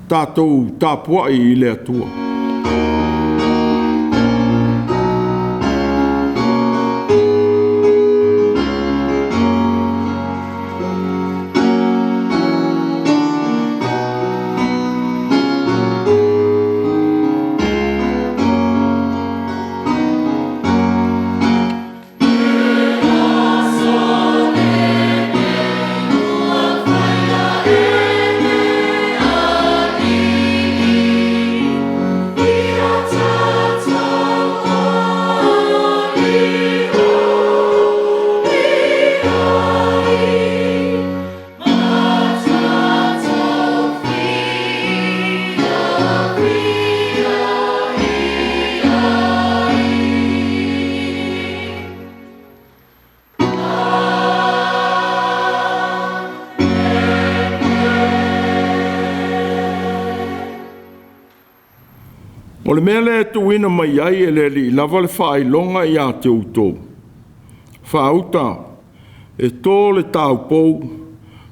Tatou tapuai i le Atua. O le mea lea e tuuina mai ai e le Alii lava le faailoga ia te outou, faauta e to le taupou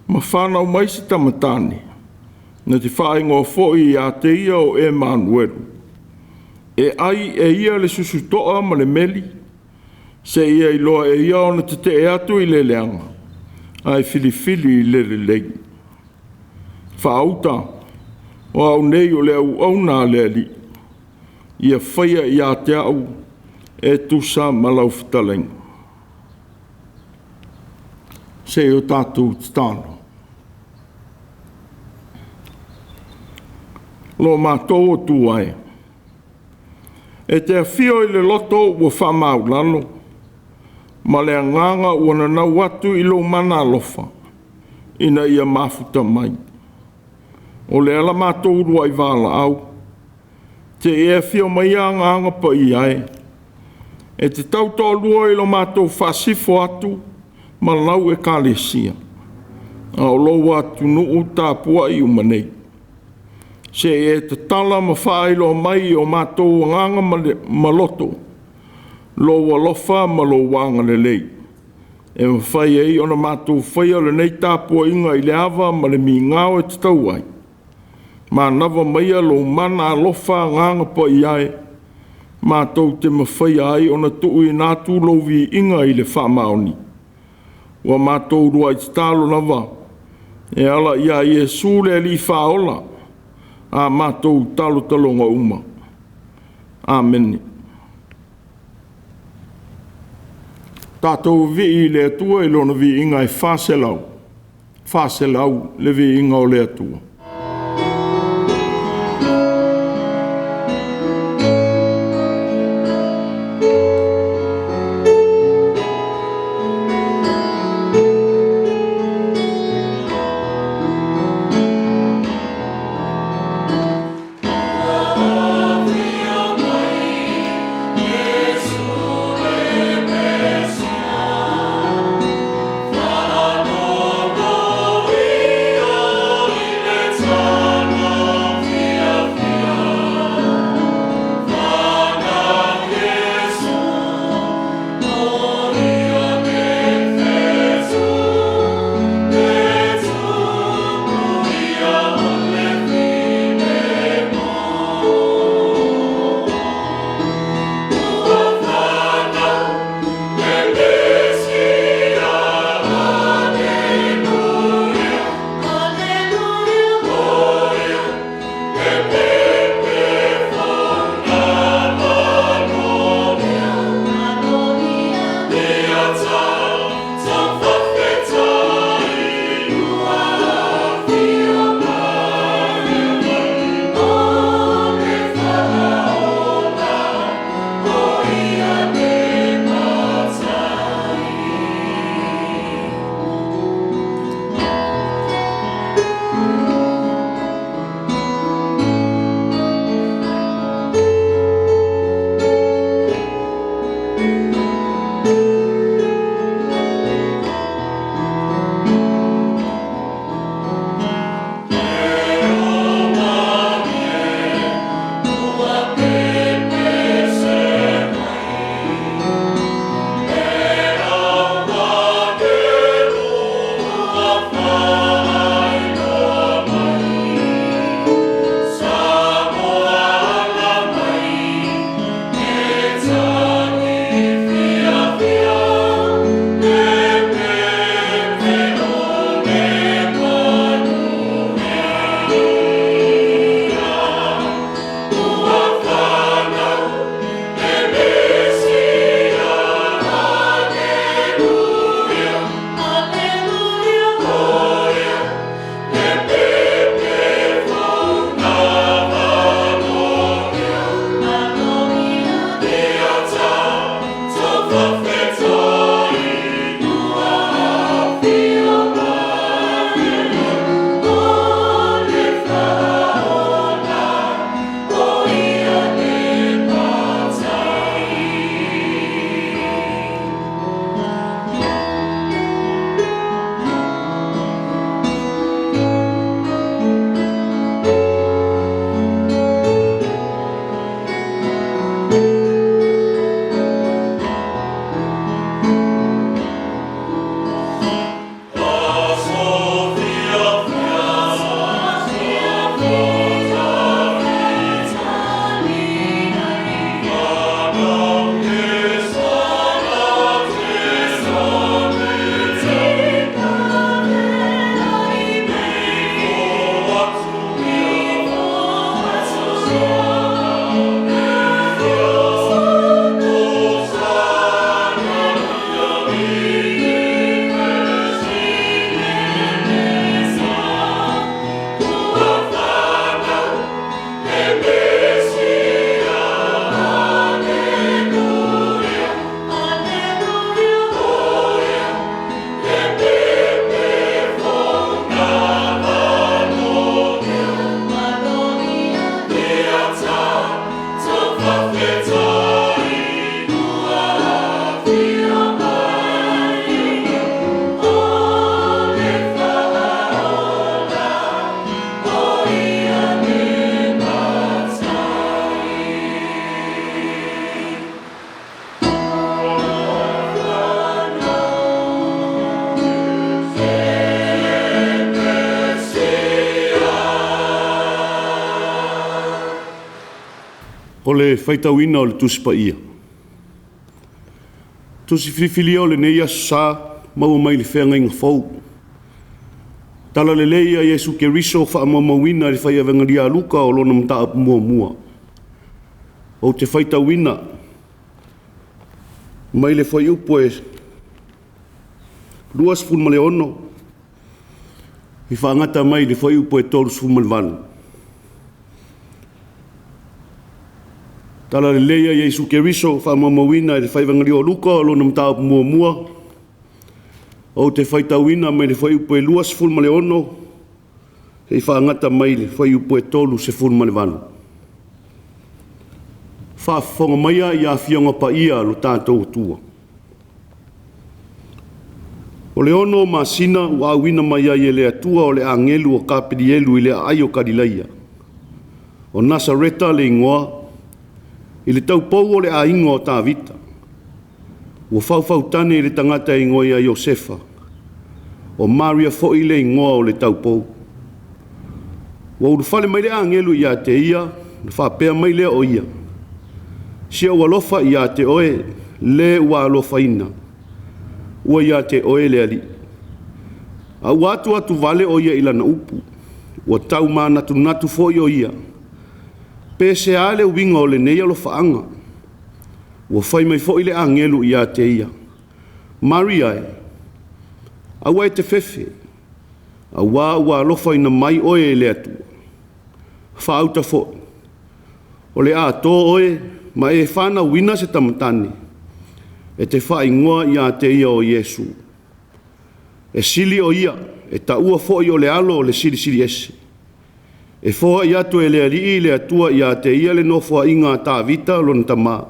ma fanau mai se tama tane, na te faaigoa foi ia te ia o Emanuelu. E ai e ia le susutoa ma le meli, seia iloa e ia ona tetee atu i le leaga, ae filifili i le lelei. Faauta, o au nei o le auauna a le Alii, ia faia ia te au e tusa ma lau fetalaiga. Se i o tatou tatalo. Lo matou Atua e, e te afio i le loto ua faamaualalo ma le agaga ua nanau atu i lou mana alofa ina ia mafuta mai. O lea la matou uluai valaau, seia e afio maia Agaga Paia e, e te tautoalua i lo matou faasifo atu ma lau Ekalesia, a o lou atunuu tapuai uma nei. Seia e tatala ma faailoa mai i o matou agaga ma loto lou alofa ma lou agalelei, e mafai ai ona matou faia lenei tapuaiga i le ava ma le migao e tatau ai. Manava maia lou mana alofa Agaga Paia e, matou te mafaia ai ona tuuina atu lou viiga i le faamaoni. Ua matou uluai tatalo lava e ala ia Iesu le Alii Faaola a matou talotaloga uma. Amene. Tatou vivii i le Atua i lona viiga e 400, 400 le viiga o le Atua. O le faitauina o le Tusi Paia. Tusi filifilia o lenei Aso Sa, maua mai le Feagaiga Fou. Tala Lelei a Iesu Keriso faamaumauina e le Fai Evagelia a Luka o lona mataupu muamua. Ou te faitauina mai le fuaiupu e 26 e faagata mai le fuaiupu e 38. Tala Lelei a Iesu Keriso faamaumauina e le Fai Evagelio a Luka o lona mataupu muamua. Ou te faitauina mai le fuaiupu e 26 seia faagata mai le fuaiupu e 38. Faafofoga maia i Afioga Paia a lo tatou Atua. O le 6 masina ua auina mai ai e le Atua o le agelu o Kapelielu i le aai o Kalileia, o Nasareta le igoa, i le taupou o le aiga o Tavita. Ua faufautane i le tagata e igoa ia Iosefa, o Maria foi le igoa o le taupou. Ua ulufale mai le agelu ia te ia, ona faapea mai lea o ia, Si ou alofa ia te oe, le ua alofaina, ua ia te oe le Alii. A ua atuatuvale o ia i lana upu, ua tau manatunatu foi o ia, pe sea le uiga o lenei alofaaga. Ua fai mai foi le agelu ia te ia, Maria e, aua e te fefe, auā ua alofaina mai oe e le Atua. Faauta foi, o le a to oe ma e fanauina se tama tane, e te faaigoa ia te ia o Iesu. E sili o ia, e taua foi o le Alo o le Silisili Ese. E foai atu e le Alii le Atua ia te ia le nofoaiga a Tavita lona tamā.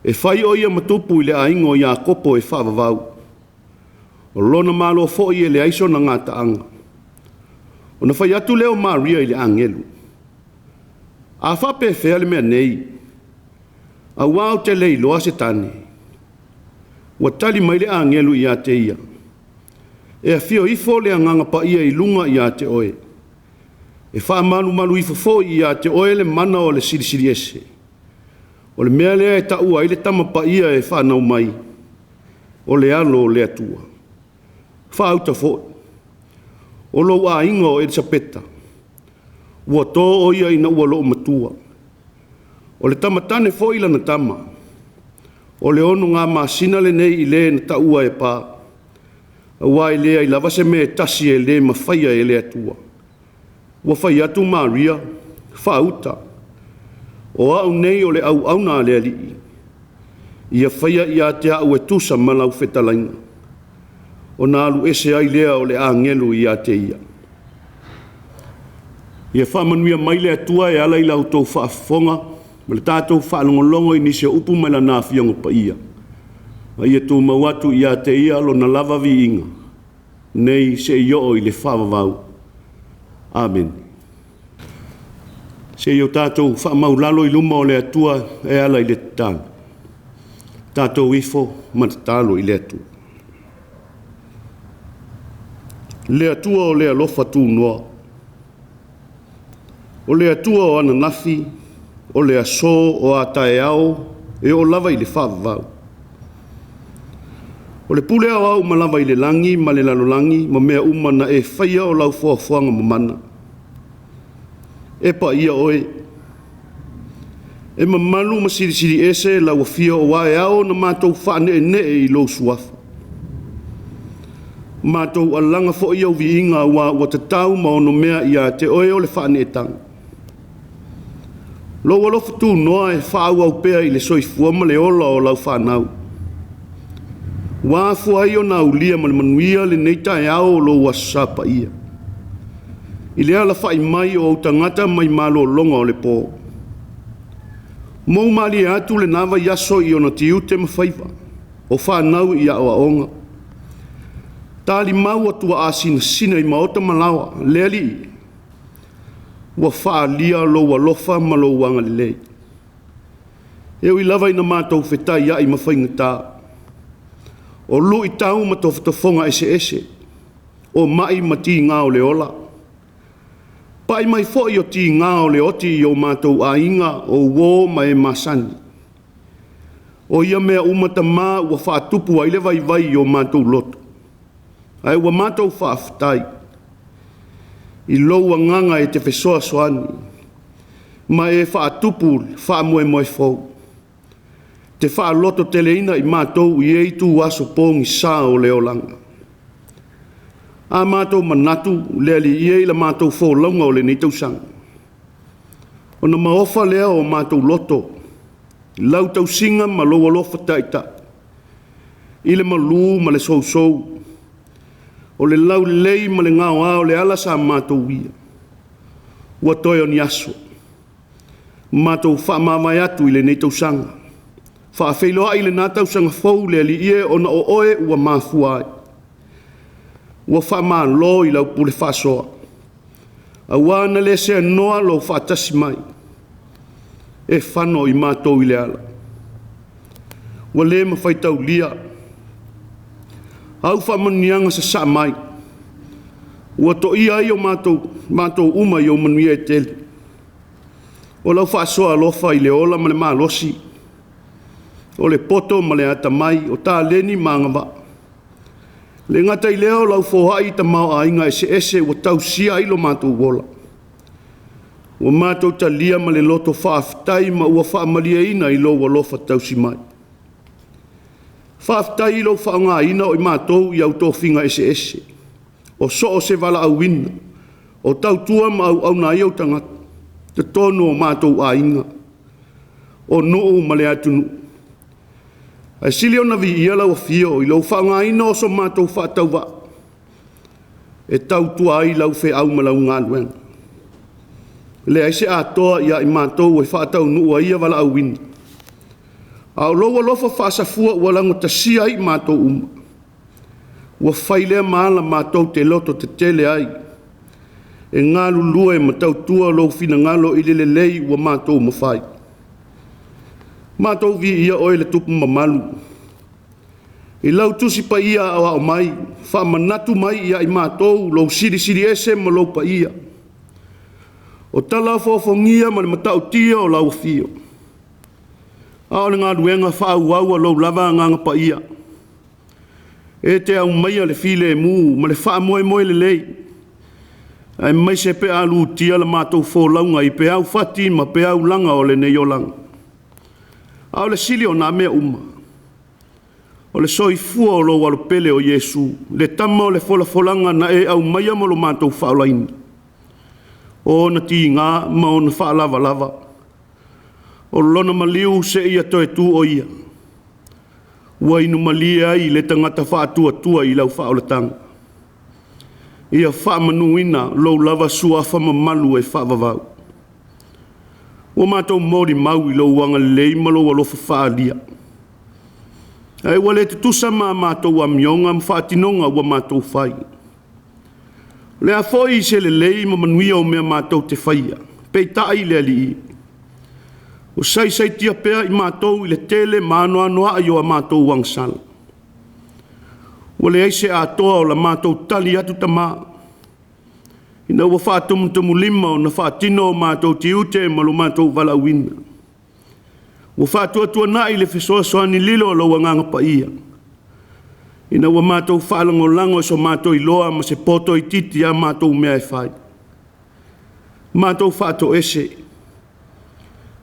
E fai o ia ma tupu i le aiga o Iakopo e faavavau. O lona Malo foi e leai sona gataaga. Ona fai atu lea o Maria i le agelu, A faapefea le mea nei, auā ou te le iloa se tane? Ua tali mai le agelu ia te ia, E afio ifo le Agaga Paia i luga ia te oe, e faamalumalu ifo foi ia te oe le mana o le Silisili Ese. O le mea lea e taua ai le Tama Paia e fanau mai, o le Alo o le Atua. Faauta foi, o lou aiga o Elisapeta, ua to o ia ina ua loomatua. O le tama tane foi lana tama. O le 6 masina lenei i le na taua e pa, aua e leai lava se mea e tasi e le mafaia e le Atua. Ua fai atu Maria, faauta, o au nei o le auauna a le Alii, ia faia ia te au e tusa ma lau fetalaiga. Ona alu ese ai lea o le agelu ia te ia. Ia faamanuia mai le Atua e ala i la outou faafofoga ma le tatou faalogologo i nisi o upu mai Lana Afioga Paia, ma ia tumau atu ia te Ia Lona lava viiga, nei seia oo i le faavavau. Amene. Se i o tatou faamaualalo i luma o le Atua e ala i le tatalo. Tatou ifo ma tatalo i le Atua. Le Atua o le alofa tunoa, o le Atua o ananafi, o le aso, o a taeao, e oo lava i le faavavau. O le pule aoao uma lava i le lagi ma le lalolagi ma mea uma na e faia o lau foafoaga mamana. E paia oe, e mamalu ma silisili ese lau afio aua e ao ona matou faaneenee i lou suafa. Matou alaga foi au viiga aua ua tatau ma onomea ia te oe o le faaneetaga. Lou alofa tunoa e faaauau pea i le soifua ma le ola o lau fanau. Ua afua ai ona aulia ma le manuia lenei taeao o lou Aso Sa paia. I le alafai mai o ou tagata mai malologa o le po. Mou malie atu lena vaiaso i ona tiute ma faiva, o fanau i aoaoga. Talimau o tuaasinasina i maota ma laoa, le Alii, ua faaalia lou alofa ma lou agalelei. E ui lava ina matou fetaiai ma faigata, o luitau ma tofotofoga eseese, o mai ma tiga o le ola. Pa'i mai foi o tiga o le oti i o matou aiga, o uo ma e masani. O ia mea uma Tamā ua faatupu ai le vaivai i o matou loto, ae ua matou faafetai i lou agaga e te fesoasoani ma e faatupu le faamoemoe fou, e te faalototeleina i matou i ia ituaso pogisa o le olaga. A matou manatu le Alii e i la matou folauga o lenei tausaga, ona maofa lea o matou loto i lau tausiga ma lou alofa taitai i le malū ma le sousou, o le laulelei ma le gaoa o le ala sa matou uia. Ua toe o ni aso, matou faamavae atu i lenei tausaga, faafeiloai lena tausaga fou le Alii e ona o oe ua mafua ai. Ua faamalo i lau pule faasoa, aua na le seanoa lou faatasi mai e fano i matou i le ala. Ua le ma faitaulia au faamanuiaga sasaa mai ua toia ai matou uma i ou manuia e tele. O lau faasoa alofa i le ola ma le malosi, o le poto ma le atamai, o taleni ma agavaa. E le gata i lea o lau foai tamaoaiga eseese ua tausia ai lo matou ola. Ua matou talia ma le loto faafetai ma ua faamalieina i lou alofa tausi mai. Faafetai i lou faaaogaina o i matou i au tofiga eseese, o so o se valaauina, o tautua ma auauna ai ou tagata i totonu o matou aiga, o nuu ma le atunuu. Ae sili ona viia lau Afio i lou faaaogaina o so matou faatauvaa e tautua ai lau feau ma lau galuega. E leai se atoa ia i matou e faataunuu ai ia valaauina, a o lou alofa faasafua ua laugatasia ai i matou uma, ua fai lea ma ala matou te lototetele ai e galulue ma tautua lou finagalo i le lelei ua matou mafai. Matou viia oe le Tupu mamalu i lau Tusi Paia Aoao mai, faamanatu mai ia i matou lou Silisili Ese ma lou paia. O tala ofoofogia ma le matautia o lau afio, a o le galuega faaauau a lou lava Agaga Paia. E te aumaia le filemu ma le faamoemoe lelei, aemaise pe a lutia la matou folauga i peau fati ma peau laga o lenei olaga. A o le sili o na mea uma, o le soifua o lou Alo pele o Iesu, le Tama o le folafolaga na e aumaia mo lo matou faaolaina, o ona tiga ma ona faalavalava, o lona maliu seia toe tu o Ia, ua inu malie ai le tagata faatuatua i lau faaolataga. Ia faamanuina lou lava Suafa mamalu e faavavau. Ua matou molimau i lou agalelei ma lou alofa faaalia, ae ua le tutusa ma a matou amioga ma faatinoga ua matou fai. O le a foi se lelei ma manuia o mea matou te faia, peitai le Alii, ua saisaitia pea i matou i le tele ma anoanoai o a matou agasala. Ua leai se atoa o la matou tali atu Tamā, ina ua faatumutumulima ona faatino o matou tiute ma lo matou valaauina. Ua faatuatuanai le fesoasoani lilo a lou Agaga Paia, ina ua matou faalagolago i so matou iloa ma se poto itiiti i a matou mea e fai. Matou faatoese,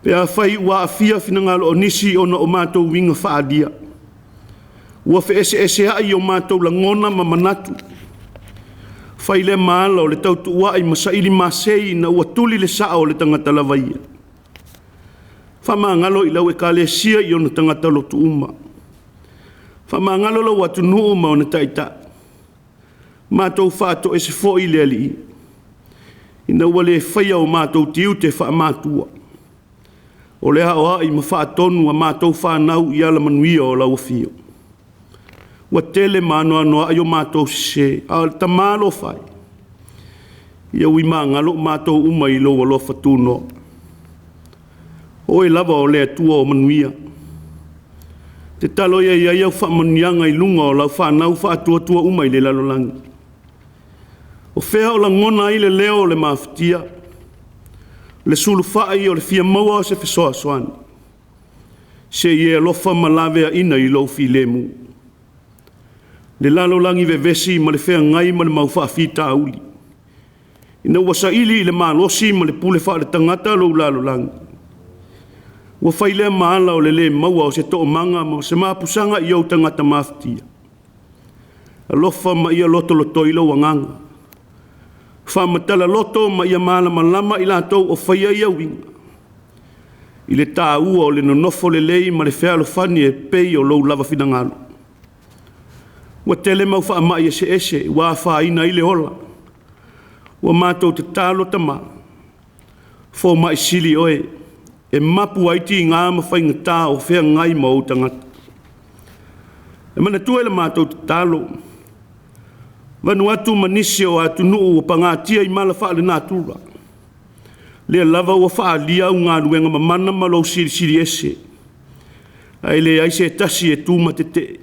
pe afai ua aafia finagalo o nisi ona o matou uiga faaalia, ua feeseeseai o matou lagona ma manatu, fai lea ma ala o le tautuua'i ma saili masei ina ua tuli le sao o le tagata lava ia. Faamagalo i lau Ekalesia i ona tagata lotu uma. Faamagalo lou atunuu ma ona taitai. Matou faatoese foi le Alii, ina ua le faia o matou tiute faamatua, o le aoai ma faatonu a matou fanau i alamanuia o lau Afio. Ua tele ma anoanoai o matou sese, a o le Tamā alofa e, ia ui magalo matou uma i lou alofa tunoa. O oe lava o le Atua o manuia. Tatalo ia i ai au faamanuiaga i luga o lau fanau faatuatua uma i le lalolagi. O fea o lagona ai le leo o le mafatia? Le sulufai o le fia maua o se fesoasoani, se i e alofa ma laveaina i lou filemu. Le lalolagi vevesi ma le feagai ma le mau faafitauli, ina ua saili i le malosi ma le pule faaletagata lou lalolagi, ua fai lea ma ala o le lē maua o se toomaga ma se mapusaga i ou tagata mafatia. Alofa ma ia lotolotoi lou agaga, faamatala loto ma ia malamalama i latou o faia ia uiga i le taua o le nonofo lelei ma le fealofani e pei o lou lava finagalo. Ua tele mau faamai eseese ua afaina ai le ola. Ua matou tatalo Tama, fomai sili oe e mapu ai tiga ma faigata o feagai ma ou tagata. E manatua i le matou tatalo Vanuatu ma nisi o atunuu ua pagatia i mala faalenatura, lea lava ua faaalia au galuega mamana ma lou silisili ese, ae leai se tasi e tu ma tetee,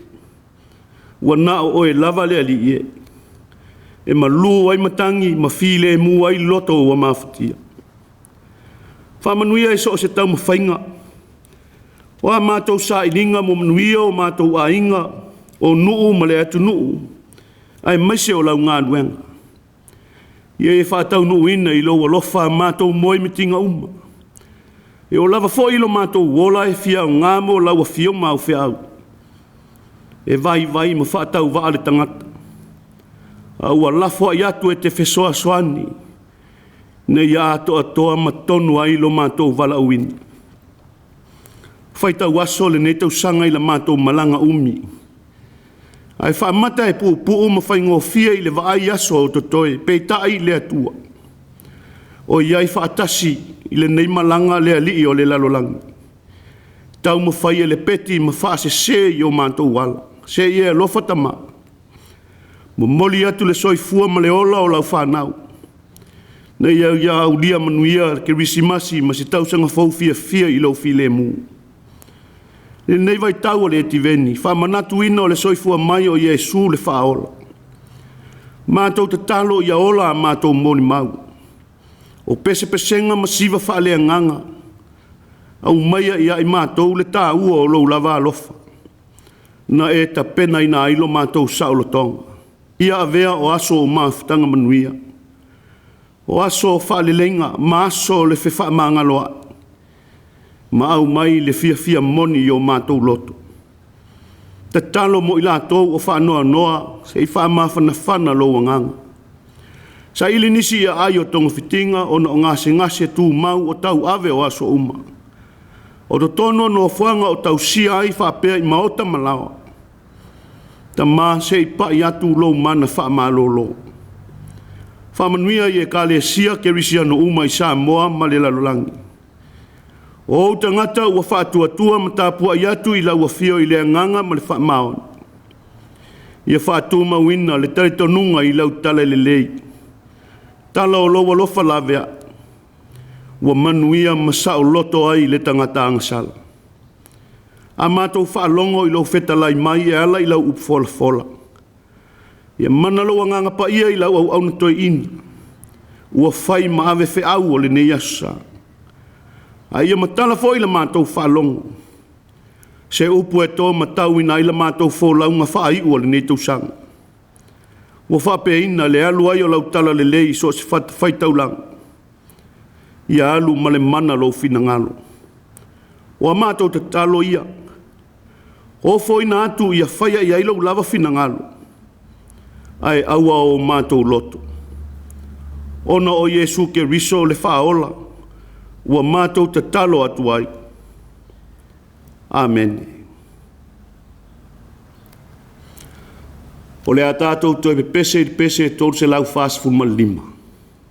ua na o oe lava le Alii e, e malu ai matagi ma filemu ai loto ua mafatia. Faamanuia i so o se taumafaiga, o a matou sailiga mo manuia o matou aiga, o nuu ma le atunuu, aemaise o lau galuega. Ia e faataunuuina i lou alofa a matou moemitiga uma. E oo lava foi i lo matou ola e fia aoga mo lau afio ma au feau. E vaivai ma faatauvaa le tagata, a ua lafoai atu e te fesoasoani ina ia atoatoa ma tonu ai lo matou valaauina. Faitau aso lenei tausaga i la matou malaga umi, ae faamata e puupuu ma faigofie i le vaai aso o totoe, peitai le Atua, o i ai faatasi i lenei malaga le Alii o le lalolagi, taumafai e lepeti ma faasese i o matou ala. Se i e alofa Tama, momoli atu le soifua ma le ola o lau fanau, ina ia aulia manuia le Kerisimasi ma se tausaga fou fiafia i lou filemu. I lenei vaitau o le Ativeni, faamanatuina o le soifua mai o Iesu le Faaola, matou tatalo ia ola a matou molimau. O pesepesega ma siva faaleagaga, aumaia ia i matou le taua o lou lava alofa, na e tapenaina ai lo matou saolotoga. Ia avea o aso o mafutaga manuia, o aso o faaleleiga ma aso o le fefaamagaloai, ma aumai le fiafia moni i o matou loto. Tatalo mo i latou o faanoanoa, se i faamafanafana lou agaga. Saili nisi i aai o togafitiga ona o gasegase tumau o tauave o aso uma. O totonu o nofoaga o tausia ai faapea i maota ma laoa. Tama, se i pai atu lou mana faamalolo. Faamanuia i Ekalesia Kerisiano uma i Samoa ma le lalolagi. O ou tagata ua faatuatua ma tapuai atu i lau afio i le agaga ma le faamaoni. Ia faatumauina le talitonuga i lau talalelei, tala o lou alofa laveai, ua manuia ma saoloto ai le tagata agasala. A matou faalogo i lou fetalai mai e ala i lau upu folafola, ia mana lou agaga paia i lau auauna toeaina, ua fai ma ave feau o lenei aso sa. A ia matala foi la matou faalogo, se upu e to matauina ai la matou folauga faaiu o lenei tausaga. Ua faapeina le alu ai o lau talalelei i so o se fatafaitaulaga, ia alu ma le mana lou finagalo. O a matou tatalo ia, ofoina atu ia faia i ai lou lava finagalo, ae aua o matou loto. Ona o Iesu Keriso le Faaola, ua matou tatalo atu ai. Amene. O le a tatou toe pepese i le pese 345.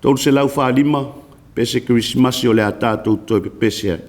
345, pese Kerisimasi o le a tatou toe pepese ai.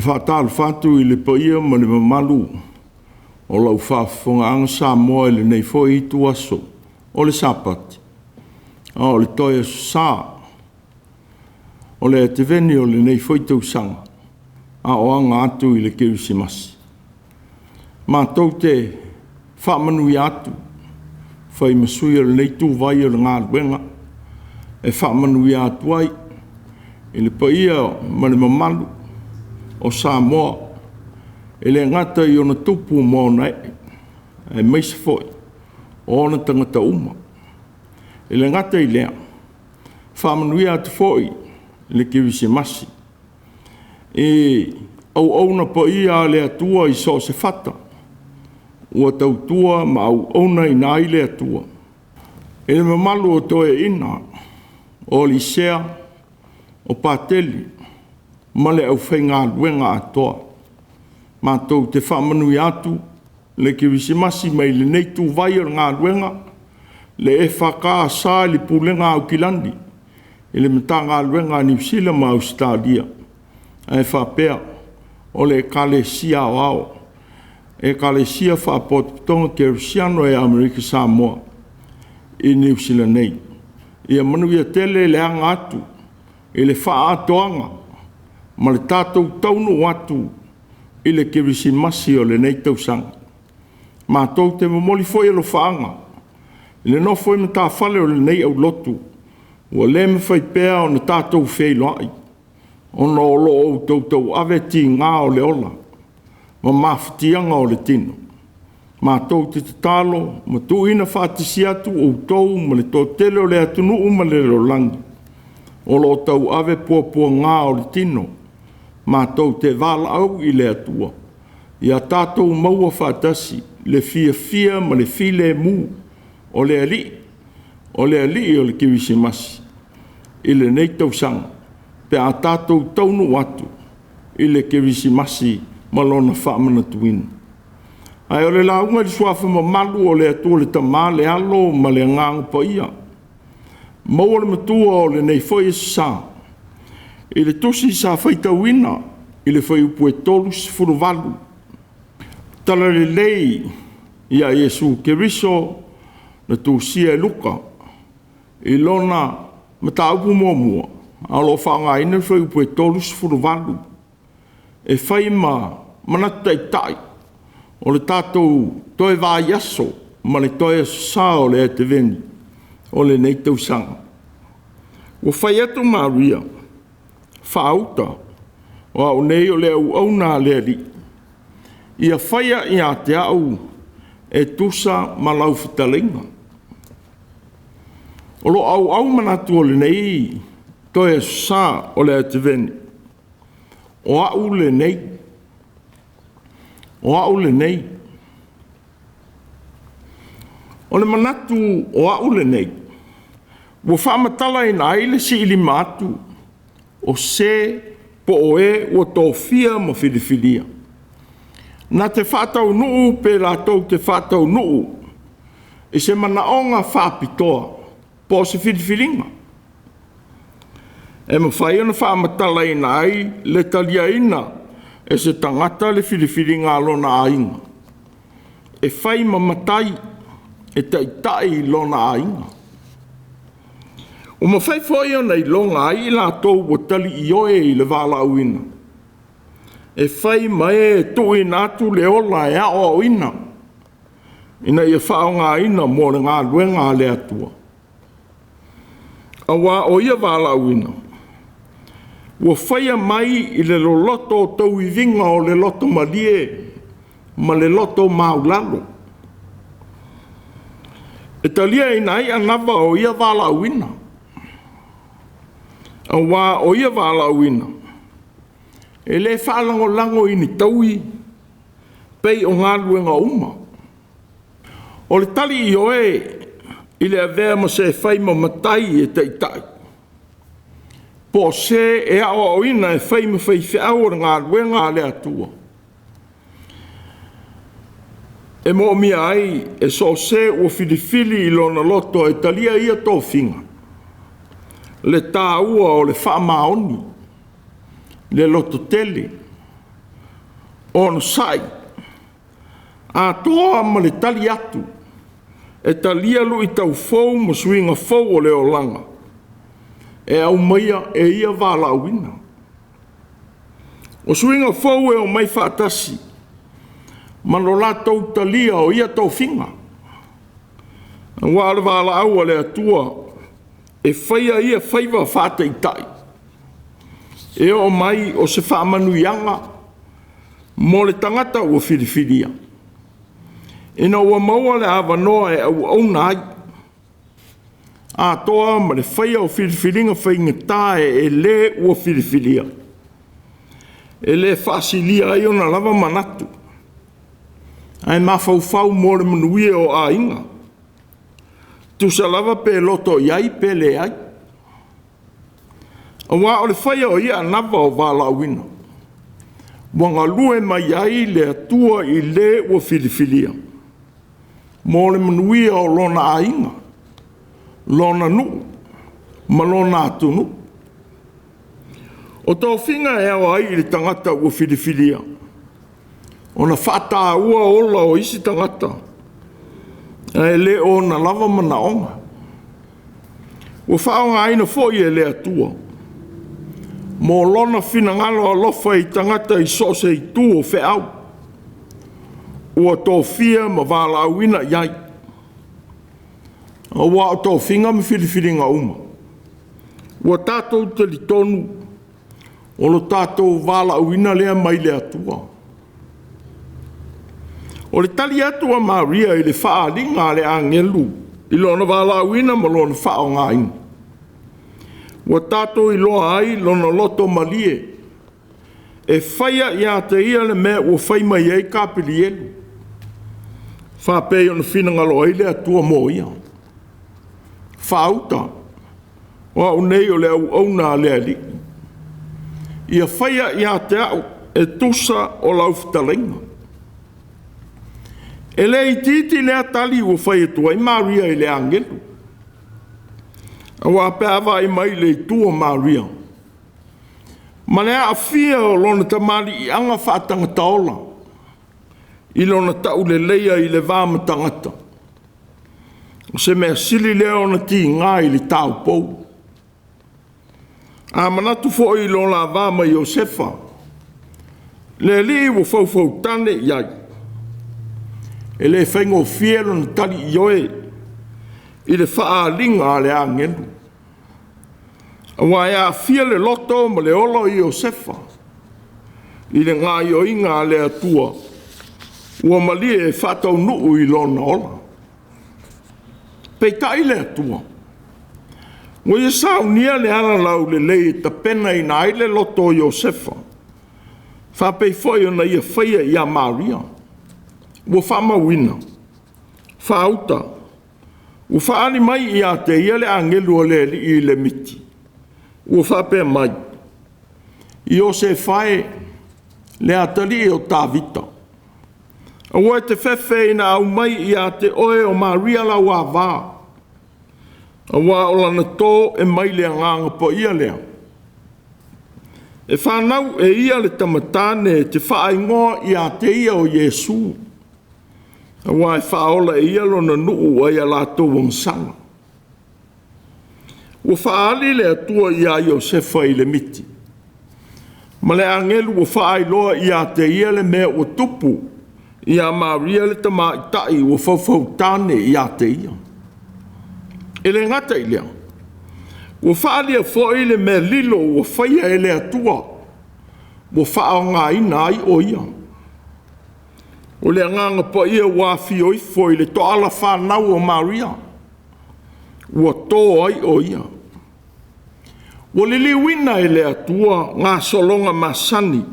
Faatalofa atu i le paia ma le mamalu o lau faafofogaaga Samoa i lenei foi ituaso o le Sapati, a o le toe aso Sa o le Ateveni o lenei foi tausaga, a o aga atu i le Kerisimasi. Matou te faamanuia atu, fai ma sui o lenei ituvai o le galuega e faamanuia atu ai i le paia ma le mamalu o Samoa, e le gata i ona tupu ma ona ee, aemaise foi o ona tagata uma. E le gata i lea, faamanuia atu foi le Kerisimasi i auauna paia a le Atua i so o se fata ua tautua ma auaunaina ai le Atua. I le mamalu o toeaiina, o Alisea, o Pateli ma le aufaigaluega atoa, matou te faamanuia atu le Kerisimasi mai lenei ituvai o le galuega, le EFKS i le Pulega a Aukilani i le Matagaluega a Niu Sila ma Ausetalia, ae faapea o le Ekalesia Aoao, Ekalesia Faapotopotoga Kerisiano i Amerika Samoa i Niu Sila nei. Ia manuia tele le aga atu i le faaatoaga ma le tatou taunuu atu i le Kerisimasi o lenei tausaga. Matou te momoli foi alofaaga i le nofo i matafale o lenei aulotu ua le mafai pea ona tatou feiloai ona o lo o outou tauave tiga o le ola ma mafatiaga o le tino. Matou te tatalo ma tuuina faatasi atu outou ma le toatele o le atunuu ma le lalolagi o lo o tauave puapuaga o le tino. Matou te valaau i le Atua ia tatou maua faatasi le fiafia ma le filemu o le Alii, o le Alii o le Kerisimasi i lenei tausaga pe a tatou taunuu atu i le Kerisimasi ma lona faamanatuina. Ae o le lauga i le suafa mamalu o le Atua le Tama, le Alo ma le Agaga Paia, maua le matua o lenei foi aso Sa i le tusi sa faitauina i le fuaiupu e 38, Talalelei ia Iesu Keriso na tusia e Luka i lona mataupu muamua, a o lo o faaaogaina le fuaiupu e 38 e fai ma manatu taitai o le tatou toe vaiaso ma le toe aso Sa o le Ateveni o lenei tausaga. Ua fai atu Maria, faauta, o au nei o le auauna a le Alii, ia faia ia te au e tusa ma lau fetalaiga. O lo o auau manatu o lenei toe aso Sa o le Ateveni, o au lenei, o au lenei. O le manatu o au lenei, ua faamatalaina ai le siilima atu o se po o e ua tofia ma filifilia, na te faataunuu pe latou te faataunuu i se manaoga faapitoa po o se filifiliga e mafai ona faamatalaina ai le taliaina e se tagata le filifiliga a lona aiga e fai ma matai e taitai lona aiga. Ua mafai foi ona iloga ai i latou ua tali ioe i le valaauina e fai ma e tuuina atu le ola e aoaoina ina ia faaaogaina mo le galuega a le Atua. Aua o ia valaauina ua faia mai i le loloto o tauiviga o le loto malie ma le loto maulalo, e taliaina ai anava o ia valaauina, aua o ia valaauina e le faalagolago i ni taui pei o galuega uma. O le tali ioe i le avea ma se e fai ma matai e taitai, po o se e aoaoina e fai ma faifeau o le galuega a le Atua, e moomia ai e so o se ua filifili i lona loto e talia ia tofiga, le taua o le faamaoni, le lototele, Onosai, atoa ma le tali atu e talia luitau fou ma suiga fou o le olaga e aumaia e ia valaauina. O suiga fou e omai faatasi ma lo latou talia o ia tofiga, aua o le valaau a le Atua e faia ia faiva faataitai e oo mai o se faamanuiaga mo le tagata ua filifilia, ina ua maua le avanoa e auauna ai, atoa ma le faia o filifiliga faigata e le ua filifilia, e le faasilia ai ona lava manatu, ae mafaufau mo le manuia o aiga, tusa lava pe loto i ai pe leai. Aua o le faia o ia anava o valaauina, ua galue mai ai le Atua i le ua filifilia mo le manuia o lona aiga, lona nuu ma lona atunuu. O tofiga e ao ai i le tagata ua filifilia ona faataua ola o isi tagata, ae le o ona lava manaoga. Ua faaaogaina foi e le Atua mo lona finagalo alofa i tagata i so o se itu o feau, ua tofia ma valaauina i ai, aua o tofiga ma filifiliga uma, ua tatou talitonu o lo tatou valaauina lea mai le Atua. O le tali atu a Maria i le faaaliga a le agelu i lona valaauina ma lona faaaogaina, ua tatou iloa ai lona loto malie e faia ia te ia le mea ua fai mai ai Kapelielu, faapei ona finagalo ai le Atua mo ia. Faauta, o au nei o le auauna a le Alii, ia faia ia te au e tusa o lau fetalaiga. E le itiiti lea tali ua fai atu ai Maria i le agelu, aua pe a vaai mai i le itu o Maria, ma le aafia o lona tamaliiaga faatagata ola i lona tauleleia i le va ma tagata, o se mea sili lea ona tiga i le taupou. A manatu foi i lo la va ma Iosefa, le alii ua faufautane i ai, e le faigofie lona tali ioe i le faaaliga a le agelu, aua e aafia le loto ma le ola o Iosefa i le gaoioiga a le Atua ua malie e faataunuu i lona ola. Peitai le Atua, ua ia saunia le ala laulelei e tapenaina ai le loto o Iosefa, faapei foi ona ia faia ia Maria. Ua faamauina, faauta, ua faaali mai ia te ia le agelu o le Alii i le miti, ua faapea mai, Iosefa e, le atalii o Tavita, aua e te fefe ina aumai ia te oe o Maria lau ava, aua o lana tō e mai le Agaga Paia lea. E fanau e ia le tamatane e te faaigoa ia te ia o Iesu, aua e faaola e ia lona nuu ai a latou agasala. Ua faaali le Atua ia Iosefa i le miti, ma le agelu ua faailoa ia te ia le mea ua tupu ia Maria le tamaitai ua faufautane ia te ia. E le gata i lea, ua faaalia foi le mea lilo ua faia e le Atua, ua faaaogaina ai o ia. O le Agaga Paia ua afio ifo i le toala fanau o Maria, ua to ai o ia. Ua liliuina e le Atua gasologa masani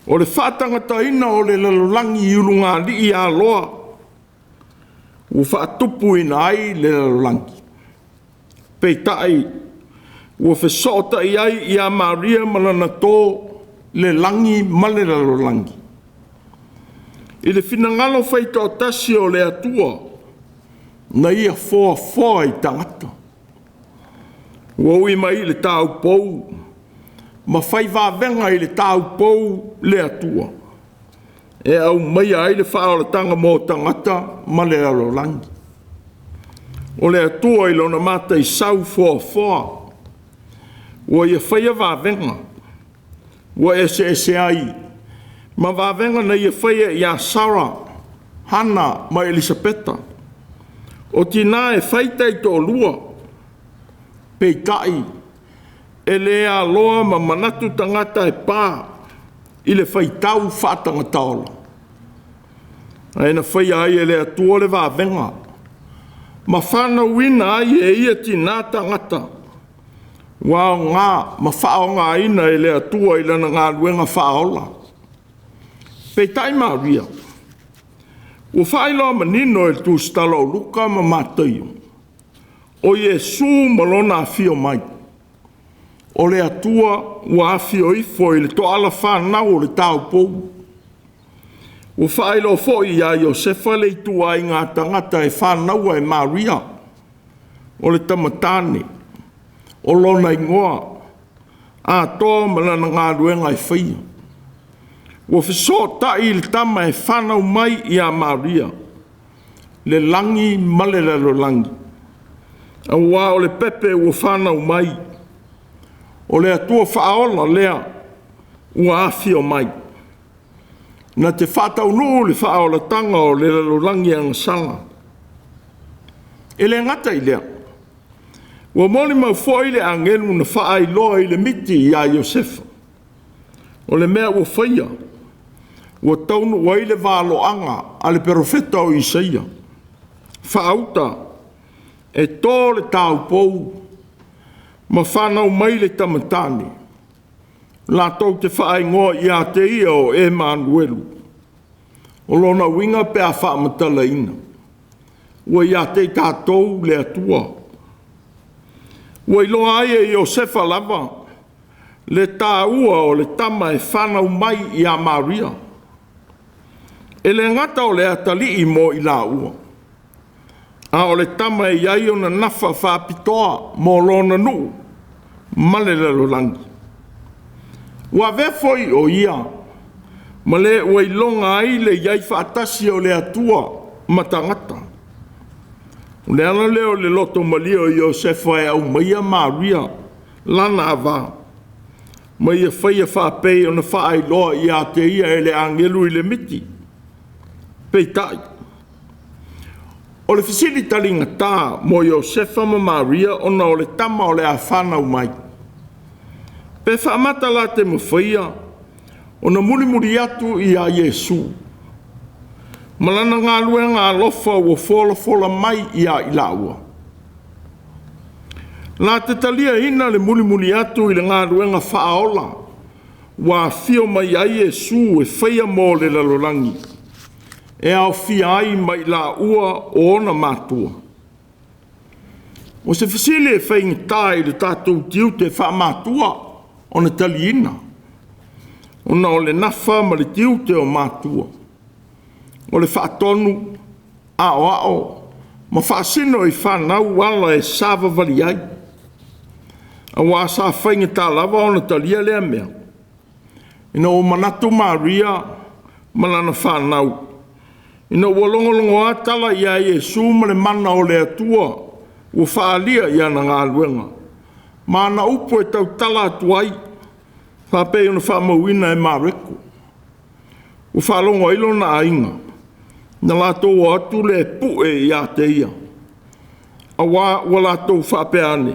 o le faatagataina o le lalolagi i ulugalii aloa ua faatupuina ai le lalolagi. Peitai, ua fesootai ai ia Maria ma lana to le lagi ma le lalolagi. I le finagalo faitoatasi o le Atua, na ia foafoa i tagata. Ua ui mai i le taupou ma fai vavega i le taupou le Atua. e aumaia ai le faaolataga mo tagata ma le lalolagi. O le Atua i lona mataisau foafoa ua ia faia vavega ua eseese ai ma vavega na ia faia ia Sara, Hana ma Elisapeta, o tinā e fai taitoalua, peitai e le aloa ma manatu tagata e pa i le faitau faatagata ola. Ae na faia ai e le Atua le vavega ma fanauina ai e ia tinā tagata ua aoga ma faaaogaina e le Atua i lana galuega faaola. Peitai Maria, ua faailoa manino e le tusitala o Luka ma Mataio, o Iesu ma lona afio mai, o le Atua ua afio ifo i le toala fanau o le taupou. Ua faailoa foi ia Iosefa le ituaiga tagata e fanaua e Maria, o le tama tane, o lona igoa, atoa ma lana galuega e faia. Ua fesootai le tama e fanau mai ia Maria, le lagi ma le lalolagi, aua o le pepe ua fanau mai, o le Atua faaola lea ua afio mai, na te faataunuu le faaolataga o le lalolagi agasala. E le gata i lea, ua molimau foi le agelu na faailoa i le miti ia Iosefa, o le mea ua faia, ua taunuu ai le valoaga a le perofeta o Isaia, faauta e to le taupou ma fanau mai le tama tane, latou te faaigoa ia te ia o Emanuelu. O lona uiga pe a faamatalaina, ua ia te i tatou le Atua. Ua iloa ai e Iosefa lava le taua o le tama e fanau mai ia Maria. E le gata o le atalii mo i laua, a o le tama e i ai ona nafa faapitoa mo lona nuu ma le lalolagi. Ua avea foi o ia ma le ua iloga ai le i ai faatasi o le Atua ma tagata. O le ala lea o le loto malie o Iosefa e aumaia Maria lana ava, ma ia faia faapei ona faailoa ia te ia e le agelu i le miti. Peitai, o le fesili taligata mo Iosefa ma Maria ona o le tama o le a fanau mai, pe faamata la te mafaia ona mulimuli atu ia Iesu ma lana galuega alofa ua folafola mai ia i laua. La te taliaina le mulimuli atu i le galuega faaola ua afio mai ai Iesu e faia mo le lalolagi, e aofia ai ma i laua o ona matua. O se fesili e faigata i le tatou tiute faamatua ona taliina, ona o le nafa ma le tiute o matua, o le faatonu, aoao ma faasino i fanau ala e savavali ai, aua sa faigata lava ona talia lea mea, ina ua manatu Maria ma lana fanau, ina ua logologoa tala ia Iesu ma le mana o le Atua ua faaalia i ana galuega, ma ana upu e tautala atu ai, faapei ona faamauina e Mareko. Ua faalogo ai lona aiga, na latou o atu le pue ia te ia, aua ua latou faapea ane,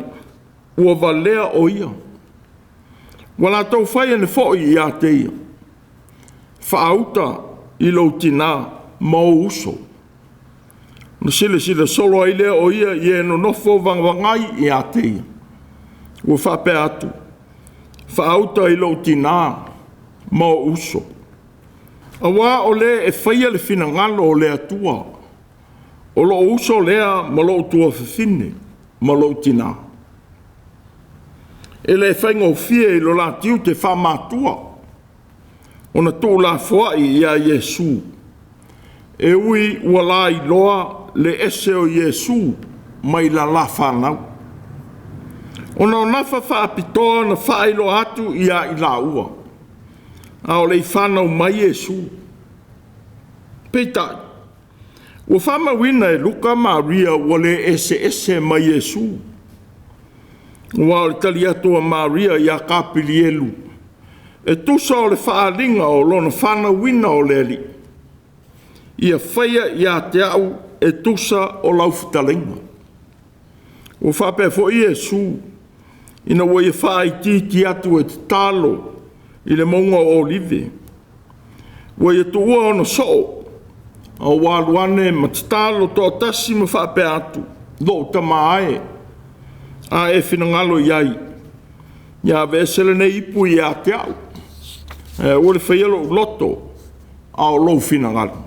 ua valea o ia. Ua latou fai ane foi ia te ia, faauta i lou tinā ma ou uso. Na silasila solo ai lea o ia i e nonofo vagavagai ia te ia. Ua faapea atu, faauta i lou tinā ma ou uso. Aua o le e faia le finagalo o le Atua, o lou uso lea ma lou tuafafine ma lou tinā. E le faigofie i lo la tiute faamatua ona tuulafoai ia Iesu, e ui ua lailoa le ese o Iesu mai la la fanau. Ona o nafa faapitoa na faailoa atu ia i laua, a o le i fanau mai Iesu. Peitai, ua faamauina e Luka Maria ua le eseese ma Iesu, aua o le tali atu a Maria ia Kapilielu e tusa o le faaaliga o lona fanauina o le Alii, ia faia ia te au e tusa o lau fetalaiga. Ua faapea foi Iesu ina ua ia faaitiiti atu e tatalo i le mauga o Olive, ua ia tuua ona soo, a ua alu ane ma tatalo toatasi ma faapea atu, Lou Tama e, a e finagalo i ai, ia aveese lenei ipu ia te au, ae aua le faia lou loto, a o lou finagalo.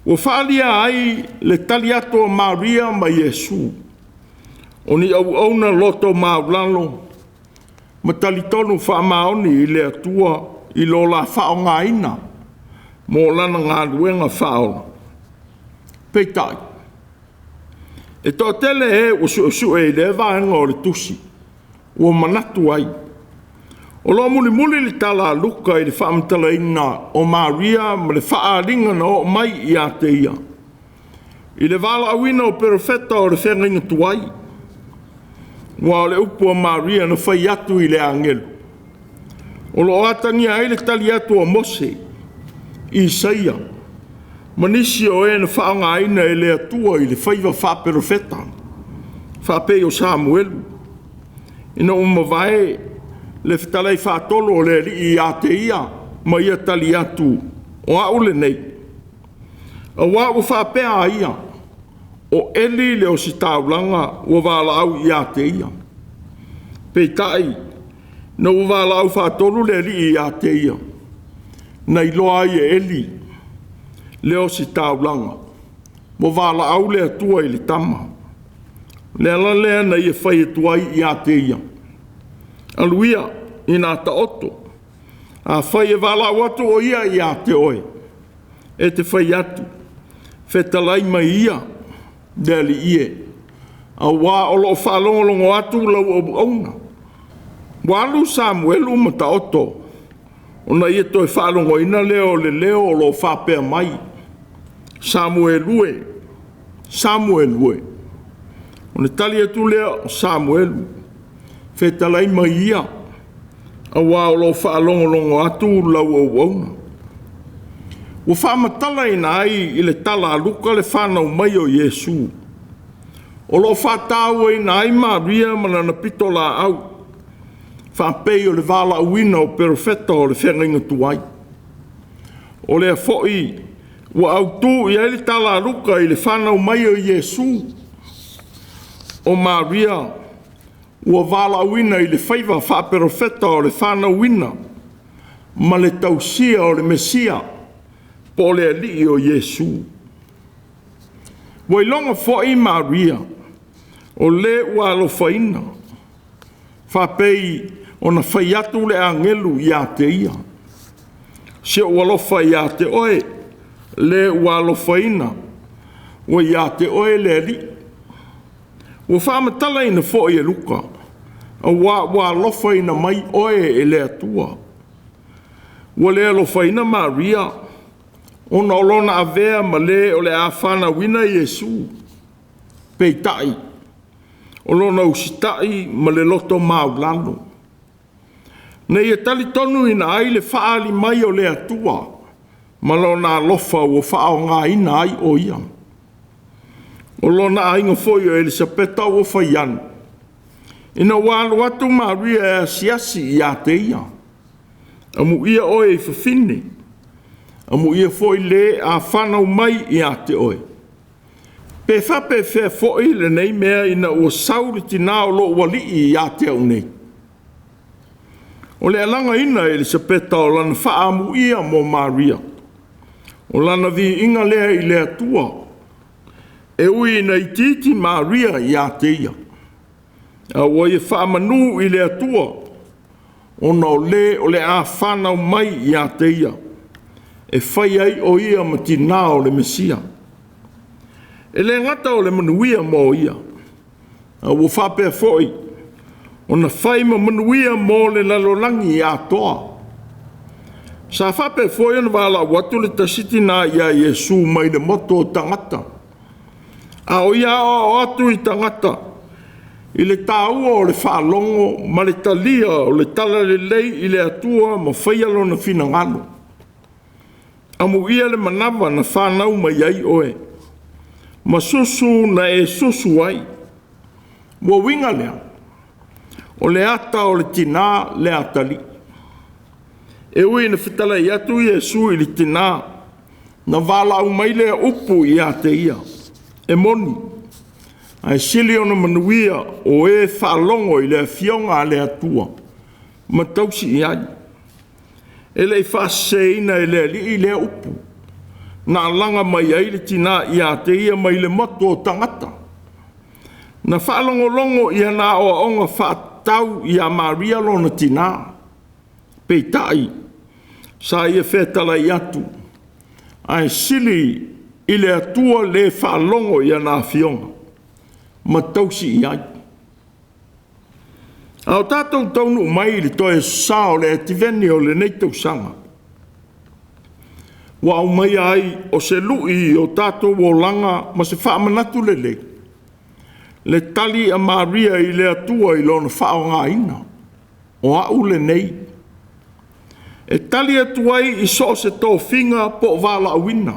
Ua faaalia ai le tali atu a Maria ma Iesu, o ni auauna loto maualalo ma talitonu faamaoni i le Atua i lo la faaaogaina mo lana galuega faaola. Peitai, e toatele e ua suesue i lea vaega o le tusi, ua manatu ai, o lo o mulimuli le tala a Luka i le faamatalaina o Maria ma le faaaliga na oo mai ia te ia, i le valaauina o perofeta o le feagaiga tuai, aua o le upu a Maria na fai atu i le agelu, o lo o atagia ai le tali atu a Mose, Isaia ma nisi o e na faaaogaina e le Atua i le faiva faaperofeta, faapei o Samuelu, ina ua mavae le fetalai faatolu o le Alii ia te ia ma ia tali atu, “O au lenei.” Aua ua faapea a ia, o Eli le ositaulaga ua valaau ia te ia. Peitai, ina ua valaau faatolu le Alii ia te ia, na iloa ai e Eli le ositaulaga ua valaau le Atua i le tama. O le ala lea na ia fai atu ai ia te ia, “Alu ia, ina taoto, afai e valaau atu o ia ia te oe, e te fai atu, Fetalai mai ia, le Alii e, auā o lo o faalogologo atu lau auauna.” Ua alu Samuelu ma taoto ona ia toe faalogoina lea o le leo o lo o faapea mai, “Samuelu e, Samuelu e.” Ona tali atu lea o Samuelu, “Fetalai mai ia, auā o lo o faalogologo atu lau auauna.” Ua faamatalaina ai i le tala a Luka le fanau mai o Iesu, o lo o faatauaina ai Maria ma lana pitolaau, faapei o le valaauina o perofeta o le feagaiga tuai. O lea foi ua autu i ai le tala a Luka i le fanau mai o Iesu, o Maria ua valaauina i le faiva faaperofeta o le fanauina ma le tausia o le Mesia po o le Alii o Iesu. Ua iloga foi Maria o le ua alofaina, faapei ona fai atu le agelu ia te ia, “Si ou alofa ia te oe, le ua alofaina, ua ia te oe le Alii.” Ua faamatalaina foi e Luka, auā ua alofaina mai oe e le Atua. Ua le alofaina Maria ona o lona avea ma le o le a fanauina Iesu, peitai, o lona usitai ma le loto maualalo, na ia talitonuina ai le faaali mai o le Atua ma lona alofa ua faaaogaina ai o ia. O lona aiga foi o Elisapeta ua fai ane, ina ua alu atu Maria e asiasi ia te ia, “Amuia oe i fafine, amuia foi le a fanau mai ia te oe. Pe faapefea foi lenei mea ina ua sau le tinā o lou Alii ia te au nei?” O le alagaina e Elisapeta o lana faaamuia mo Maria, o lana viiga lea i le Atua, e ui ina itiiti Maria ia te ia, a ua ia faamanu i le Atua, ona o le o le a fanau mai ia te ia, e fai ai o ia ma tinā o le Mesia. E le gata o le manuia mo ia, a ua faapea foi ona fai ma manuia mo le lalolagi atoa. Sa faapea foi ona valaau atu le tasi tinā ia Iesu mai le motu o tagata, a o ia aoao atu i tagata i le taua o le faalogo ma le talia o le talalelei i le Atua ma faia lona finagalo. Amuia le manava na fanau mai ai oe, ma susu na e susu ai. Ua uiga lea, o le ata o le tinā le atalii. E ui ina fetalai atu Iesu i le tinā, na valaau mai lea upu ia te ia, e moni, ae sili ona manuia o e faalogo i le afioga a le Atua ma tausi i ai. E le i faaseseina e le Alii lea upu, na alaga mai ai le tinā ia te ia mai le motu o tagata. Na faalogologo i ana aoaoga faatatau ia Maria lona tinā. Peitai, sa ia fetalai atu, ae sili i le Atua le faalogo i ana afioga ma tausi i ai. A o tatou taunuu mai i le toe sa o le Ativeni o lenei tausaga, ua aumaia ai o se lui i o tatou olaga ma se faamanatu lelei, le tali a Maria i le Atua i lona faaaogaina, o au lenei, e tali atu ai i so o se tofiga po o valaauina.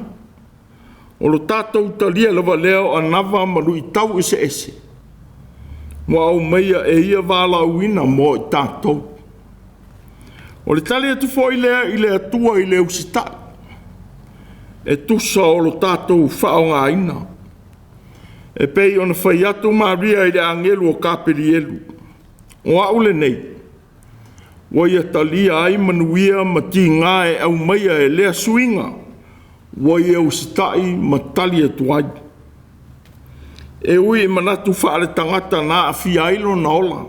O lo tatou talia lava lea o anava ma luitau eseese ua aumaia e ia valaauina mo i tatou. O le tali atu foi lea i le Atua i le usitai e tusa o lo tatou faaaogaina. E pei ona fai atu Maria i le agelu o Kapelielu, o au lenei, ua ia talia ai manuia ma tiga e aumaia e lea suiga, ua ia usitai ma tali atu ai. E ui i manatu faaletagata na aafia ai lona ola,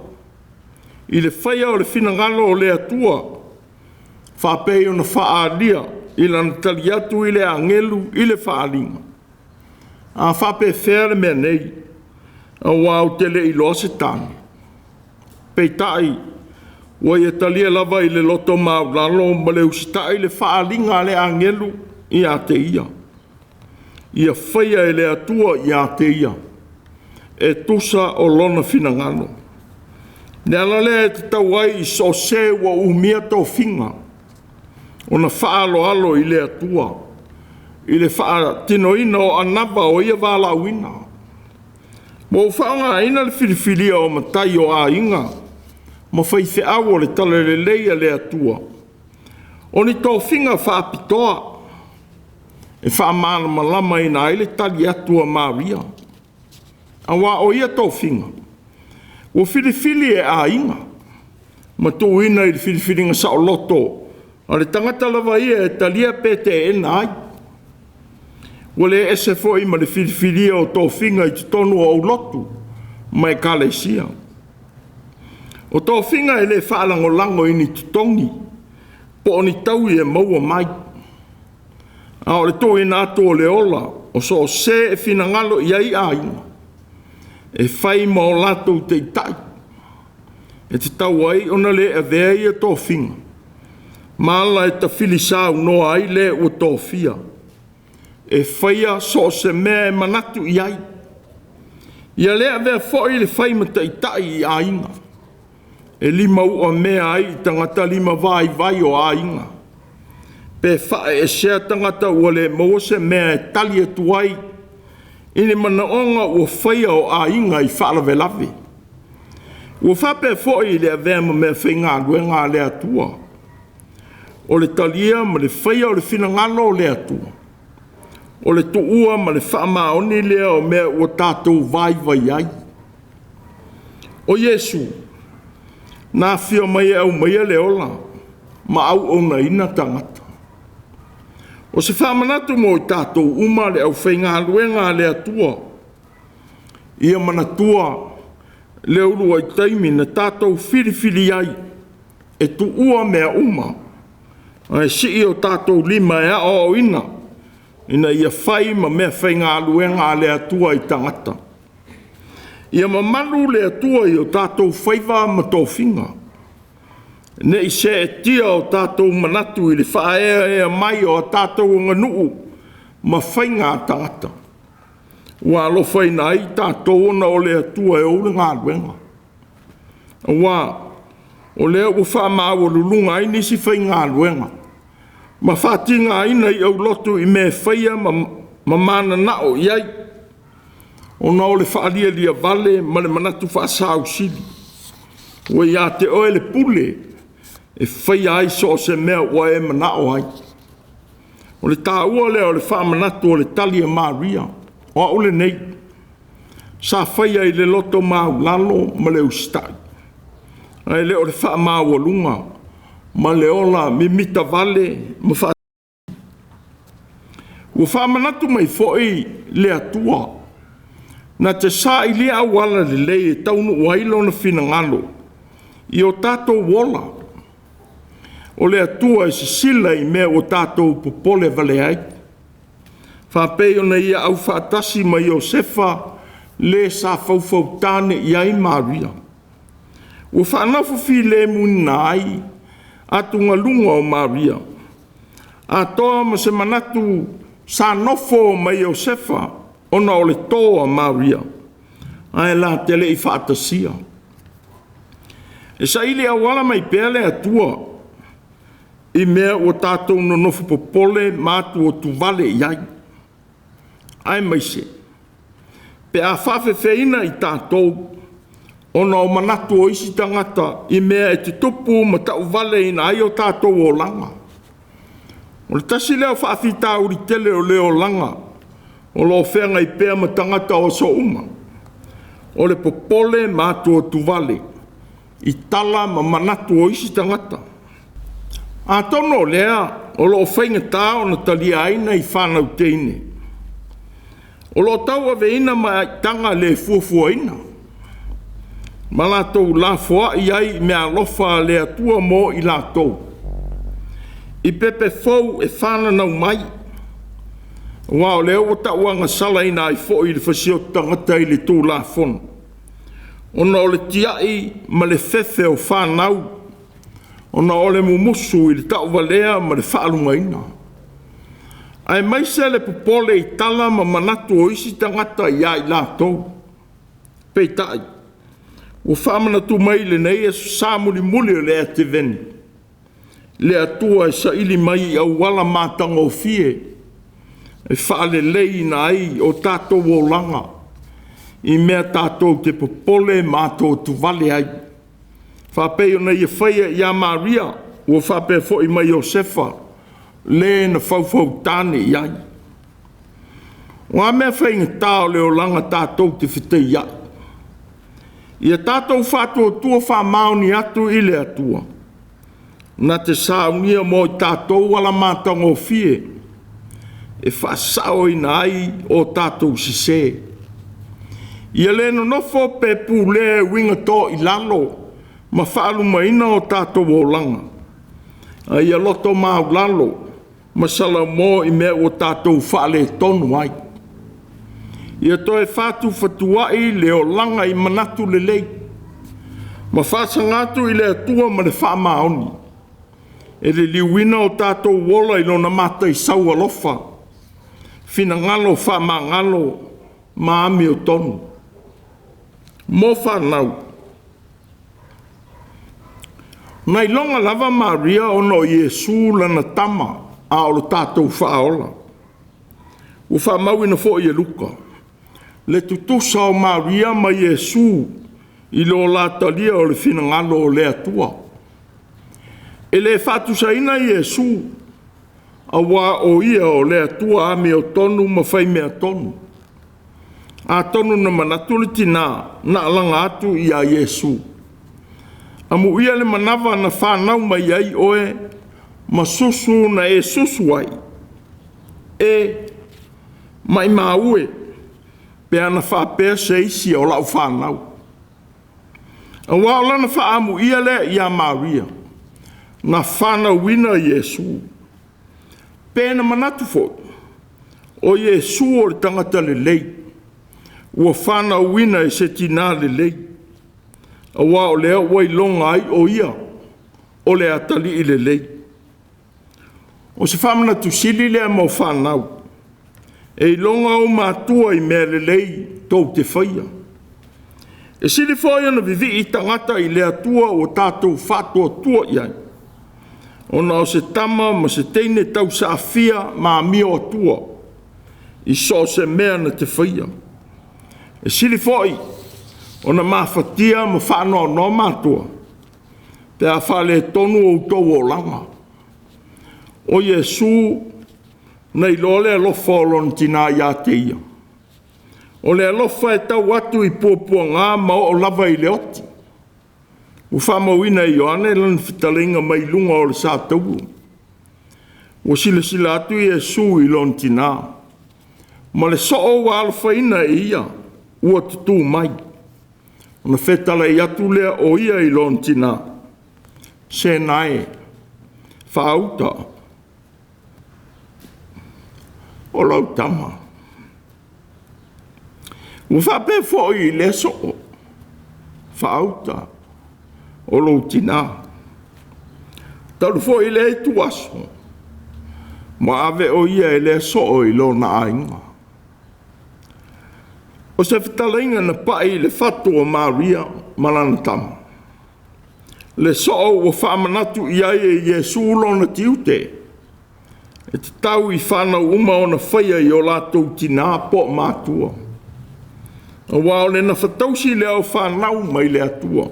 i le faia o le finagalo o le Atua, faapei ona faaalia i lana tali atu i le agelu i le faaaliga. A faapefea le mea nei, aua ou te le iloa se tane? Peitai, ua ia talia lava i le loto maualalo ma le usitai le faaaliga a le agelu ia te ia. Ia faia e le Atua ia te ia, e tusa o lona finagalo. Le ala lea e tatau ai i so o se ua umia tofiga, ona faaaloalo i le Atua, i le faatinoina o anava o ia valaauina. Ua ou faaaogaina le filifilia o matai o aiga ma faifeau o le talalelei a le Atua, o ni tofiga faapitoa e faamalamalamaina ai le tali atu a Maria, aua o ia tofiga ua filifili e aiga ma tuuina i le filifiliga saoloto a le tagata lava ia e talia pe teena ai. Ua le ese foi ma le filifilia o tofiga i totonu o aulotu ma ekalesia. O tofiga e le faalagolago i ni totogi po o ni taui e maua mai, a o le tuuina atu o le ola o so o se e finagalo i ai aiga e fai ma o latou taitai, e tatau ai ona le avea ia tofiga ma ala e tafili saunoa ai le ua tofia, e faia so o se mea e manatu i ai. Ia le avea foi le fai ma taitai i aiga, e limauamea ai i tagata lima vaivai o aiga, pe faaesea tagata ua le maua se mea e tali atu ai i ni manaoga ua faia o aiga i faalavelave. Ua faapea foi i le avea ma mea faigaluega a le Atua, o le talia ma le faia o le finagalo o le Atua, o le tuua ma le faamaoni lea o mea ua tatou vaivai ai. O Iesu, na afio mai e aumaia le ola ma auaunaina tagata. O se faamanatu mo i tatou uma le aufaigaluega a le Atua, ia manatua le uluai taimi na tatou filifili ai e tuua mea uma, ae sii o tatou lima e aoaoina ina ia fai ma mea faigaluega a le Atua i tagata. Ia mamalu le Atua i o tatou faiva ma tofiga. Ne i seetia o tatou manatu i le faaeaea mai o a tatou aganuu ma faiga a tagata, ua alofaina ai tatou ona o le Atua e ou le galuega. Aua o lea ua faamaualuluga ai nisi faigaluega ma faatigaina i aulotu i mea e faia ma mananao i ai, ona o le faalialiavale ma le manatu faasausili, ua ia te oe le pule e faia ai so o se mea ua e manao ai. O le taua lea o le faamanatu o le tali a Maria, o au lenei, sa faia i le loto maualalo ma le usitai, ae le o le faamaualuga ma le ola mimita vale ma fa. Ua faamanatu mai foi le Atua na te sailia auala lelei e taunuu ai lona finagalo i o tatou ola. O le Atua e sisila i mea ua tatou popole vale ai, faapei ona ia aufaatasi ma Iosefa le sa faufautane i ai Maria. Ua faanofo filemuina ai atugaluga o Maria, atoa ma se manatu sa nofo ma Iosefa ona o le tō a Maria, ae la te le i faatasia. E saili auala mai pea le Atua i mea ua tatou nonofo popole ma atuatuvale i ai, aemaise pe a faafefeina i tatou ona o manatu o isi tagata i mea e tutupu ma tauvaleina ai o tatou olaga. O le tasi lea o faafitauli tele o le olaga o lo o feagai pea ma tagata o aso uma, o le popole ma atuatuvale i tala ma manatu o isi tagata. Atonu o lea o lo o faigata ona talia ai nai fanau teine o lo o tauaveina maitaga le fuafuaina ma latou lafoai ai i meaalofa a le Atua mo i latou i pepe fou e fananau mai, aua o lea ua tauagasalaina ai foi le fasioti tagata i le Tulafono, ona o le tiai ma le fefe o fanau, ona o le mumusu i le tauvalea ma le faalumaina, aemaise le popole i tala ma manatu o isi tagata ia i latou. Peitai, ua faamanatu mai i lenei Aso Sa mulimuli o le Ateveni, le Atua e saili mai i auala matagofie e faaleleiina ai o tatou olaga i mea tatou te popole ma atuatuvale ai, faapei ona ia faia ia Maria ua faapea foi ma Iosefa, le na faufautane i ai. O a mea faigata o le olaga tatou te feteiai, ia tatou faatuatua faamaoni atu i le Atua, na te saunia mo i tatou ala matagofie e faasaoina ai o tatou sese. Ia le nonofo pe pulea e uiga toilalo ma faalumaina o tatou olaga, a ia loto maualalo ma salamo i mea ua tatou faaletonu ai. Ia toe fatufatuai le olaga i manatu lelei ma faasaga atu i le Atua ma le faamaoni, e liliuina o tatou ola i lona mataisau alofa, finagalo faamagalo ma amiotonu. Mo fanau, na iloga lava Maria ona o Iesu lana tama a o lo tatou faaola. Ua faamauina foi e Luka le tutusa o Maria ma Iesu i lo la talia o le finagalo o le Atua. E le faatusaina Iesu, aua o Ia o le Atua amiotonu ma faimeatonu. Atonu na manatu le tina na alaga atu ia Iesu, amuia le manava na fanau mai ai oe ma susu na e susu ai, e maimau e pe ana faapea se isi o lau fanau. Aua o lana faaamuia lea ia Maria, na fanauina Iesu. Pe na manatu foi, o Iesu o le tagata lelei, ua fanauina e se tinā lelei, aua o lea ua iloga ai o ia o le atalii lelei. O se faamanatu sili lea mo fanau, e iloga ou matua i mea lelei tou te faia. E sili foi ona vivii tagata i le Atua ua tatou faatuatua i ai, ona o se tama ma se teine tausaafia ma amio atua i so o se mea na te faia. E sili foi ona mafatia ma faanoanoa matua pe a faaletonu outou olaga. O Iesu na iloa le alofa o lona tina ia te ia. O le alofa e tau atu i puapuaga ma oo lava i le oti. Ua faamauina e Ioane lana fetalaiga mai luga o le satauro. Ua silasila atu Iesu i lona tina, ma le soo ua alofaina e ia, ua tutu mai. Ona fetalai atu lea o ia i lona tina, “Se na e, faauta, o lau tama.” Ua faapea foi i lea soo, “Faauta, o lou tina.” Talu foi lea ituaso, ua ave o ia e lea soo i lona aiga. O se fetalaiga na pai i le fatu o Maria ma lana tama. Le soo ua faamanatu i ai e Iesu lona tiute, e tatau i fanau uma ona faia i o latou tina po o matua. Aua o le nafatausi lea o fanau mai le Atua.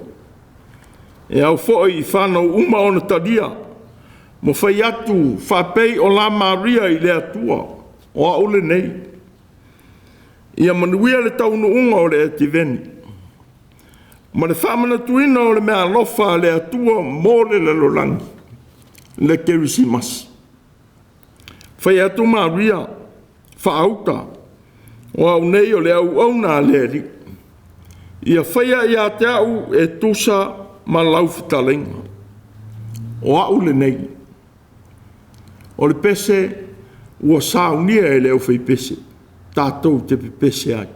E ao foi i fanau uma ona talia ma fai atu faapei o la Maria i le Atua, o au lenei. Ia manuia le taunuuga o le Ativeni ma le faamanatuina o le meaalofa a le Atua mo le lalolagi, le Kerisimasi. Fai atu Maria, faauta, o au nei o le auauna a le Alii, ia faia ia te au e tusa ma lau fetalaiga. O au lenei. O le pese ua saunia e le aufaipese tatou te pepese ai.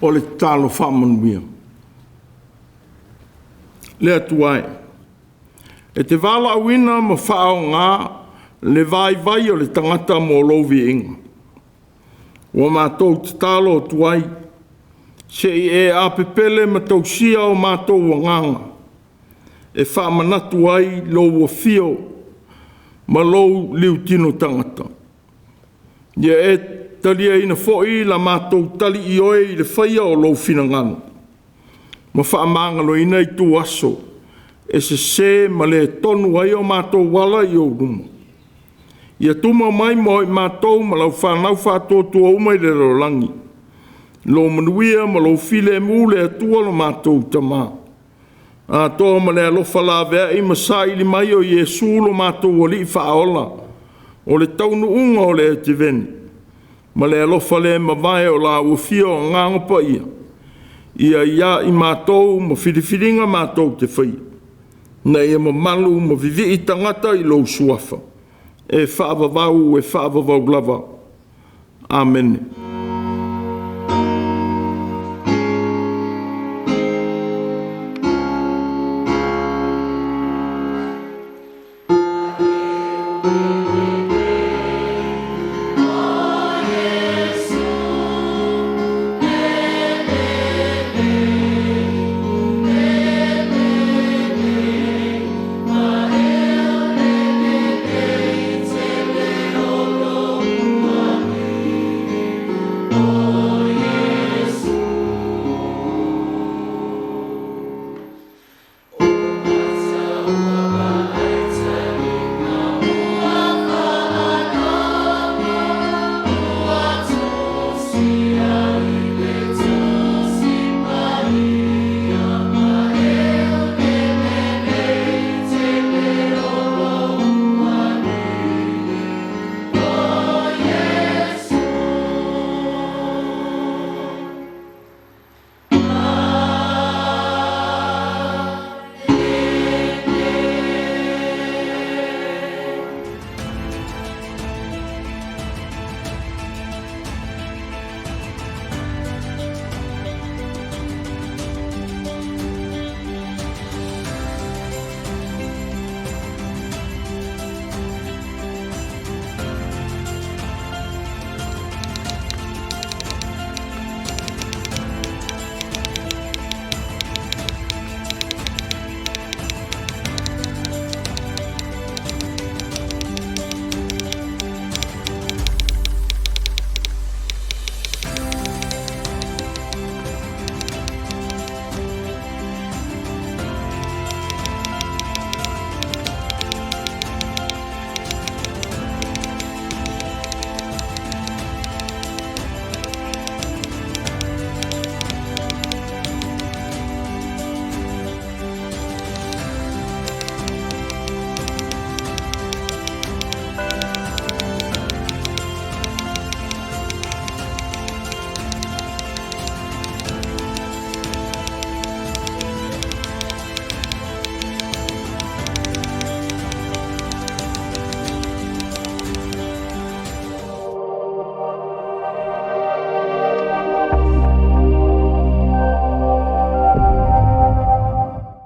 O le tatalo faamanuia. Le Atua e, e te valaauina ma faaaoga le vaivai o le tagata mo lou viiga. Ua matou tatalo atu ai, se i e apepele ma tausia o matou agaga, e faamanatu ai lou afio ma lou liutino tagata. Ia e taliaina foi la matou tali ioe i le faia o lou finagalo, ma faamagaloina itu aso e sesē ma le tonu ai o matou ala i ou luma. Ia tumau mai mo i matou ma lau fanau faatuatua uma i le lalolagi, lou manuia ma lou filemu le Atua lo matou Tama, atoa ma le alofa laveai ma saili mai o Iesu lo matou Alii Faaola, o le taunuuga o le Eteveni, ma le alofa le mavae o la Afio o Agaga Paia, ia ia i matou ma filifiliga matou te faia, ina ia mamalu ma vivii tagata i lou suafa, e faavavau e faavavau lava. Amene.